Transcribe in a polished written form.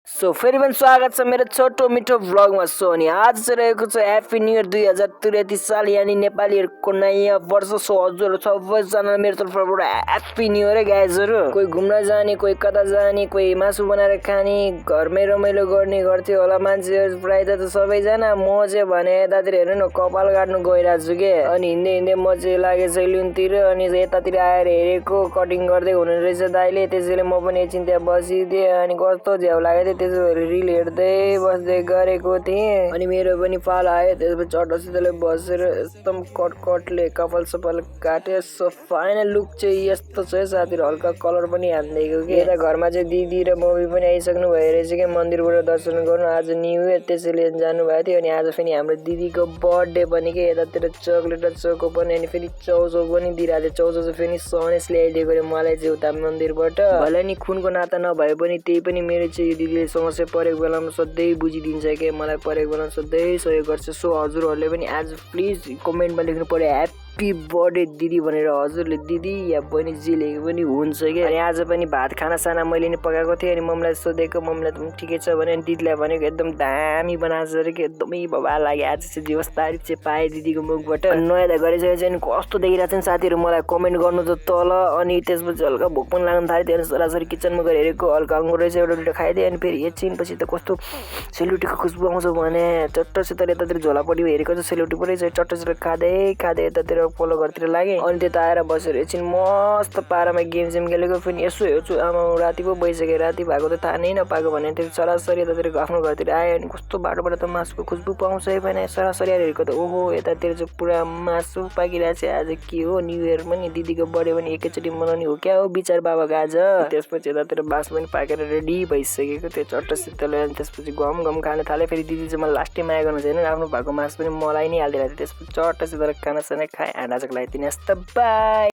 So फेरि पनि स्वागत छ मेरो छोटो मिठो भ्लगमा। सो अनि आज चाहिँ रहेको छ ह्याप्पी न्यू इयर 2033 साल यानि नेपालीहरूको नयाँ वर्ष। सो हजुरहरू सबैजना मेरो तर्फबाट ह्याप्पी न्यू इयर गाइजहरू। कोही घुम्न जाने, कोही कता जाने, कोही मासु बनाएर खाने, घरमै रमाइलो गर्ने गर्थ्यो होला मान्छेहरू प्रायः त सबैजना। म चाहिँ भने यतातिर हेर्नु न कपाल काट्नु गइरहेको छु के। अनि हिँड्दै हिँड्दै म चाहिँ लागेँ सेलुनतिर। अनि यतातिर आएर हेरेको कटिङ गर्दै हुने रहेछ दाइले, त्यसैले म पनि एकछिन त्यहाँ बसिदिएँ। अनि कस्तो झ्याउ लाग्यो थियो, त्यसो भएर रिल हेर्दै बस्दै गरेको थिएँ। अनि मेरो पनि पालो आयो, त्यसपछि चट्टसितले बसेर एकदम कटले कपाल सपाल काट्यो। सो फाइनल लुक चाहिँ यस्तो छ है साथीहरू, हल्का कलर पनि हानिदिएको कि। यता घरमा चाहिँ दिदी र मम्मी पनि आइसक्नु भयो रहेछ कि मन्दिरबाट दर्शन गर्नु। आज न्यू इयर त्यसैले जानुभएको थियो। अनि आज फेरि हाम्रो दिदीको बर्थडे पनि के, यतातिर चक्लेट र चोको पनि। अनि फेरि चाउचाउ पनि दिइरहेको थियो। चाउचाउ चाहिँ फेरि सनेस ल्याइदिएको अरे मलाई चाहिँ उता मन्दिरबाट। भले नि खुनको नाता नभए पनि त्यही पनि मेरो चाहिँ दिदीले समस्या परेको बेलामा सधैँ बुझिदिन्छ कि, मलाई परेको बेलामा सधैँ सहयोग गर्छ। सो हजुरहरूले पनि आज प्लिज कमेन्टमा लेख्नु पर्यो ह्याप्पी बर्थडे दिदी भनेर। हजुरले दिदी या बहिनी जे लेखेको पनि हुन्छ कि। अनि आज पनि भात खाना साना मैले नै पकाएको थिएँ। अनि मम्मीलाई सोधेको, मम्मीलाई त ठिकै छ भने। अनि दिदीलाई भनेको एकदम दामी बनाएको छ अरे कि, एकदमै बबा लाग्यो आज चाहिँ। जे होस् तारिफ चाहिँ पाएँ दिदीको मुखबाट। नयाँ त गरिसकेको चाहिँ कस्तो देखिरहेको छ नि साथीहरू, मलाई कमेन्ट गर्नु त तल। अनि त्यसपछि हल्का भोक पनि लाग्न थाल्यो। त्यहाँदेखि सरासरी किचनमा गएर हेरेको हल्का अङ्गुर रहेछ, एउटा दुइटा खाइदिएँ। अनि फेरि एकछिनपछि त कस्तो सेलरोटीको खुसबु आउँछ भने चट्टसित यतातिर झोलापट्टि हेरेको चाहिँ सेलरोटी पो रहेछ। चट्टसित खाँदै यतातिर पल्लो घरतिर लागेँ। अनि त्यता आएर बसेर एकछिन मस्त पारामा गेम सेम खेलेको। फेरि यसो हेर्छु आमा राति पो भइसक्यो, राति भएको त थाहा नै नपाएको भने त्यो सरासरी यतातिर आफ्नो घरतिर आयो। अनि कस्तो बाटोबाट त मासुको खुसबु पाउँछ है भने सरासरी आएर हेरेको त ओहो यतातिर चाहिँ पुरा मासु पाकिरहेको छ। आज के हो न्यू इयर पनि, दिदीको बर्थडे पनि एकैचोटि मनाउने हो क्या हो विचार बाबाको आज। त्यसपछि यतातिर बाँस पनि पाकेर रेडी भइसकेको त्यो चट्टसितले। अनि त्यसपछि गम खान थालेँ। फेरि दिदी चाहिँ मलाई लास्टै माया गर्नु छैन, आफ्नो भएको मासु पनि मलाई नै हालिदिएको थियो। त्यसपछि चट्टसित खाना साना खाएँ, आँडा चाहिँ लगाइदिने। बाई।